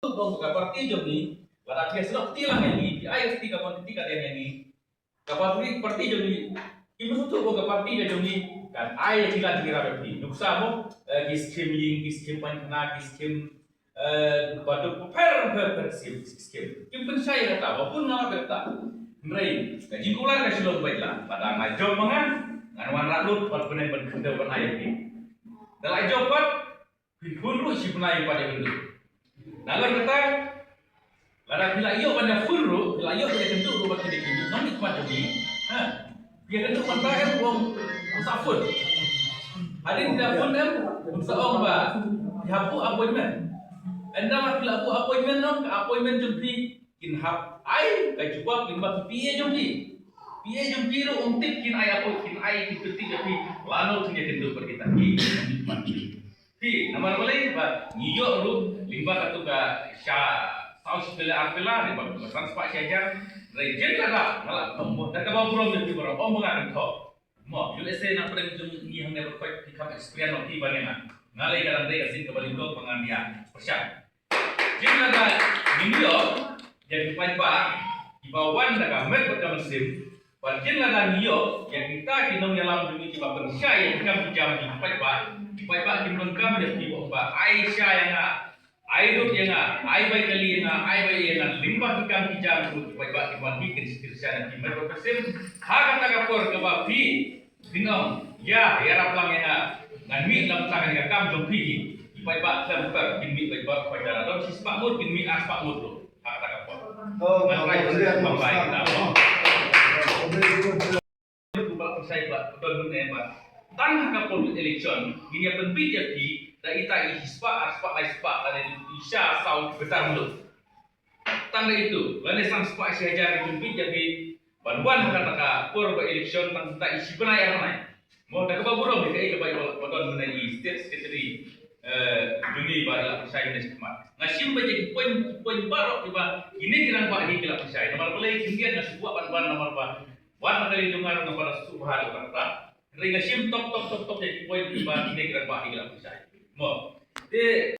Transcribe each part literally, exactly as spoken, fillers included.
Bang ka parti jong ngi, lada phi snoh ti lang ïa ngi, phi ai ti ka parti ka dei ïa ngi. Ka parti, parti jong ngi, ki musuh tu ka parti ka jong ngi, kan ai ki la jira beti. Nuksa mo, eh, ki skim ïing, ki skim pankna, ki skim, eh, batu pher, pher, pher, skim, skim. Kim pynshai kata, ba pun ngala kata. Hynrei, ka jingkular ka shlong bait la, pada nga jop ma nga, ngan wan rah lut, pat pyneng ban khyndew ban ai ki. Da la jop pat, phin khun ruh shi bnai pat ïa kynduh. Nalor kata, lada phi la ïoh ban ïa khun ruh, phi la ïoh ban ïa kynduh ruh bad kine ki nongmihkhmat jong ngi. Ha. Ïa kynduh mynta em u ong sa khun. Hadien phi la khun em, un sa ong ba phi hap buh appointment. Ynda phi la buh appointment, nong ka appointment jong phi kin hap ai ka jubab lyngba ki P A jong phi. P A jong phi ruh ym tip kin ai appoint, kin ai, kin pyntip ïa phi lano phin ïa kynduh bad kita ki nongmihkhmat. Phi, namar balei ba ngi ïoh ruh lyngba katu ka sha saw shi pela ar pela, lyngba katu ka san spah shi hajar. Hynrei jin lada nga la ong mo, da kaba burom ïa phi baroh, ym ba nga kynthoh. Mo, U S A na pdeng jong ngi hangne baroh phi kham experience noh phi ban ïa nga. Nga lei ka dang dei ka sien kaba lyngkot ba ngan ïa pyrshang. Jin lada ngin ïoh ïa ki paidbah kiba wan da ka met bad ka mynsiem, bad jin lada ngin ïoh ïa kita ki nongïalam jong ngi kiba pynshai ïa ki kam ki jam ki paidbah, ki paidbah kin donkam ïa ki ba ai sha ïa nga, ai lut ïa nga, ai bai kali ïa nga, ai bai ïa nga lyngba ki kam ki jam ki paidbah kiba ngi kin shisha ïa ki met bad ka mynsiem. Ha kata ka por kaba phi Phin ong, ïa, ïarap lang ïa nga. Ngan mih na bynta kane ka kam jong phi hi. Ki paidbah khlem pher kin mih paidbah, paidbah la don shi spah ngut kin mih ar spah ngut ruh. Ha kata ka por. Oh, ngan try ban bai kita. Ku ba pynshai ba don mynne ba tang ha ka por election ngin ïa pynbit ïa phi da ita i shi spah, ar spah, lai spah, lane i sha saw bitar mluh. Tang da itu, lane san spah shi hajar ki pynbit ïa phi ban wan ha kata ka por ba election tang da i shi bnai ar bnai. Mo, da kaba burom ïa kaei kaba ïa ba don mynne i state secretary, eh, jong ngi ba la pynshai mynne shakhmat. Nga shim ba ïa ki point, ki point baroh kiba kine ki rangbah hi ki la pynshai. Namar balei ki ïa nga shu buh ban wan namar ba wan na ka liang jong nga ruh nga ba la shu bha da kata. Hynrei nga shim tok tok tok tok ïa ki point kiba kine ki rangbah hi ki la pynshai. Mo. Te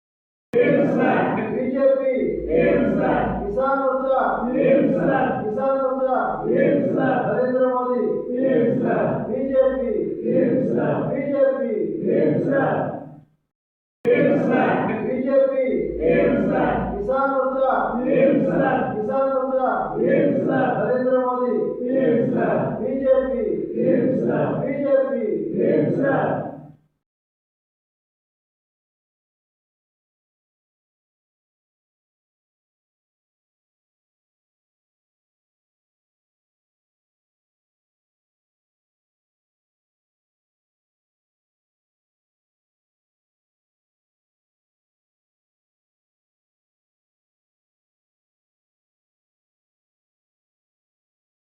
Himsa. B J P. Himsa. Kisan Morcha. Himsa. Kisan Morcha. Himsa. Narendra Modi. Himsa. B J P. Himsa. B J P. Himsa. Himsa. B J P. Himsa. Kisan Morcha. Himsa. Kisan Morcha. Himsa. Narendra Modi. Himsa. B J P. Himsa. B J P. Himsa.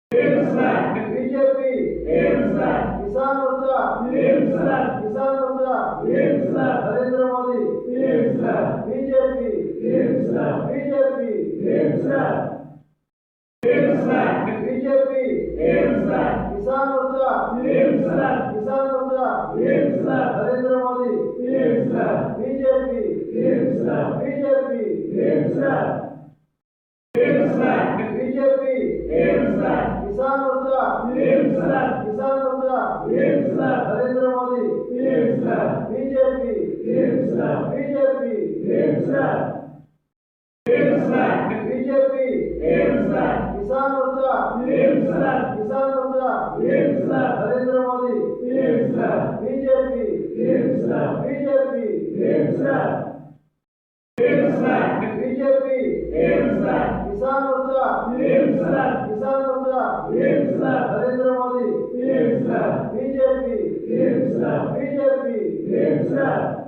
Himsa. B J P. Himsa. Kisan Morcha. Himsa. Kisan Morcha. Himsa. Narendra Modi. Himsa. B J P. Himsa. B J P. Himsa. Himsa. B J P. Himsa. Kisan Morcha. Himsa. Kisan Morcha. Himsa. Narendra Modi. Himsa. B J P. Himsa. B J P. Himsa. Himsa. B J P. Himsa. Kisan Morcha. Himsa. Kisan Morcha. Himsa. Narendra Modi. Himsa. B J P. Himsa. B J P. Himsa. Himsa. B J P. Himsa. Kisan Morcha. Himsa. Kisan Morcha. Himsa. Narendra Modi. Himsa. B J P. Himsa. B J P. Himsa. Himsa. B J P. Himsa. Kisan Morcha. Himsa. Kisan Morcha. Himsa. Narendra Modi. Himsa. B J P. Himsa. B J P. Himsa.